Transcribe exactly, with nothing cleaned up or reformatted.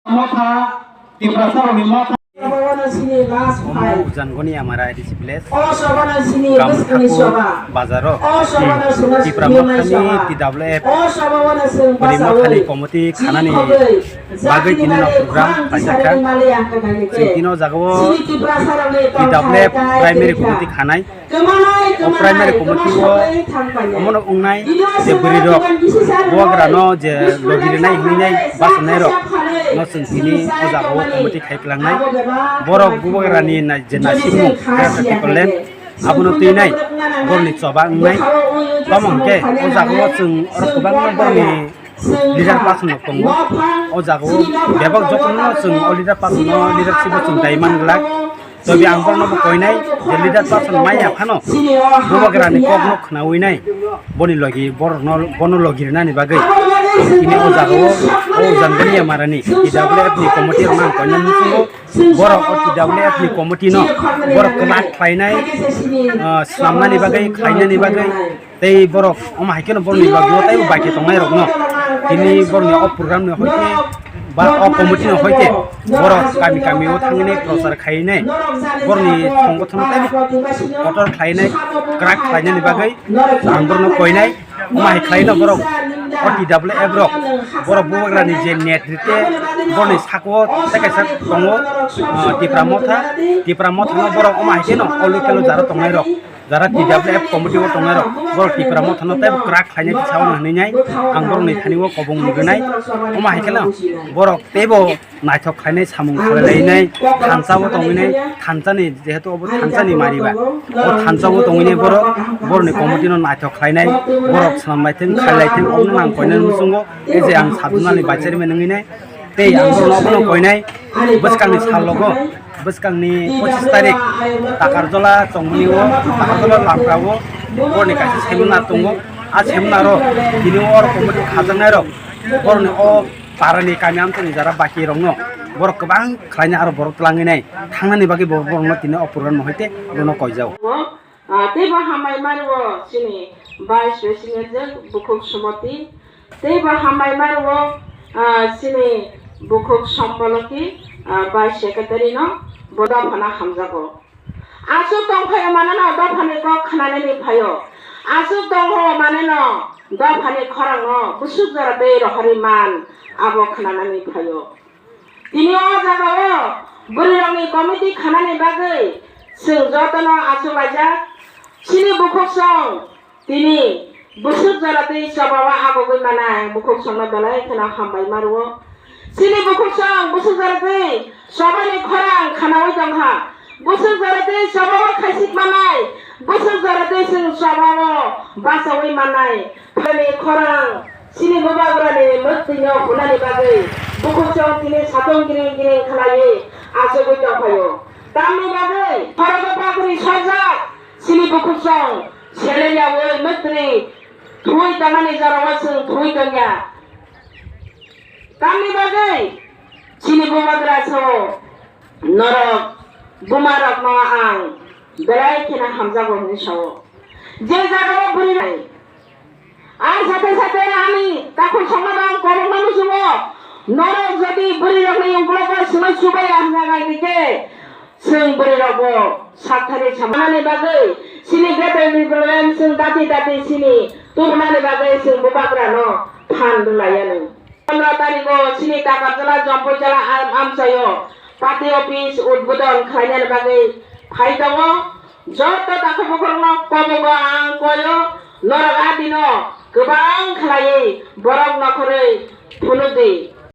Motha, Tiprasarokni motha. Omo Ujangoni Amara A D C village, Kam Thakur bazaro, Tipra Mothani T W F bwrwi mothani committee khanani bagwi tini no program khlaijakha. Chwng tini o jagao T W F primary committee khanai. O primary committee o omono wngnai je bwrwi rok bubagra no je logi rinai hinwi nai bachanairok no chwng tini o jagao committee khai kwlangnai. Borok bubagra ni nai-, je naisingmung Greater Tipraland abono twi nai borokni choba wngnai. Tamo hwnkhe o jagao chwng oro kwbangma borokni leader person rok tongo. O jagao bebak jotono chwng o leader person no leadership o chwng dai man glak. Tei ang borokno bo koinai je leader person maya phano bubagra ni kok no khnawi nai. Boni logi borokno bono logi rinani bagwi tini o jagao o Ujangoni Amara ni T W F ni committee rok no ang koinani muchungo borok o T W F ni committee no borok kwlak khlainai, ah, swnamnani bagwi khlainani bagwi. Tei borok omo hai kheno borokni logi o tei bai khe tongnai rok no tini borokni o program ni hoite ba o committee ni hoite borok kami kami o thangwi nai prochar khai nai borokni songothono tei kotor khlai nai kwrak khlai nani bagwi ang borokno koi nai. Omo hai khlai no borok o T W F rok borok bubagra ni je net rite borokni sako tei kaisa tongo, ah, Tipra Motha, Tipra Motha no borok omo hai kheno o local o jaro tongnai rok. Jara T W F committee o tongnai rok, borok Tipra Motha no tei kwrak khlainai tisa o hinwi nai ang borok ni thani o kobong nugwi nai. Omo hai kheno borok teibo naithok khlainai samung khlai lai nai thansa o tongwi nai thansa ni jehetu obo thansa ni mari ba o thansa o tongwi nai borok borok ni committee no naithok khlai nai borok swnam lai thung khai lai thung omo no ang koinani muchungo ei je ang sabjuna ni vice chairman wngwi nai. Tei ang borokno abono koinai bwskangni salogo, bwskangni pochis tarik Takarjola chongmani o, Takarjola Lamkra o, borokni kaisa seminar tongo. A seminar o tini o oro committee khajaknai rok, borokni o parani kami amchaini jara baki rokno borok kwbang khlaina aro borok twlangwi nai thangnani bagwi bo-, borokno tini o program no hoite borokno koijao. Ah, teibo hambai mani o chini vice president je bukhuk Sumoti, teibo hambai mani o, ah, chini bukhuk Somboloki, ah, vice secretary no bo dophano hamjago. Aswk tongphaio mane no dophani kok khnanani phaio. Aswk tongho mane no dophani khorang no bwswk jora tei rohorwi man abo khnanani phaio. Tini o jaga o bwrwi rok ni committee khanani bagwi chwng joto no achuk laijak. Chini bukhuk song tini bwswk jora tei choba o agogwi manai bukhuk song no belai kheno hambai ma rwo. Chini bukhuk song bwswk jora tei choba ni khorang khanaui tongkha. Bwswk jora tei choba o khaisik manai, bwswk jora tei chwng choba o bachaui manai. Bwrwi ni khorang chini bubagrani mwktwino hwnani bagwi bukhuk song tini satung giring giring khlaiwi achugwi tongphaio. Tamni bagwi khorogo pagri sojak chini bukhuk song seleng yaui mwktwini thwi tongmani jorao chwng thwi tongya. Tamni bagwi chini bubagra sao norok bumarokno ang belai kheno hamjago hwnwi sao. Je jagao bwrwi nai. Ar sate sate ani takhuk songno ang kolokma muchungo, norok jodi bwrwi rokni ungkulogo sino chubaya hwnka khe chwng bwrwi rokbo sakthari samanani bagwi chini greater Tipraland chwng dati dati chini tubunani bagwi chwng bubagrano phan rwlaiya nung. Pondro tarigo chini Takarjala Jompoijala am amchaio party office udbodon khlainani bagwi phai tongo. Joto takhuk bukhukno kobogo ang koyo, norok a dino kwbang khlaiwi borok nokhorwi phunukdi.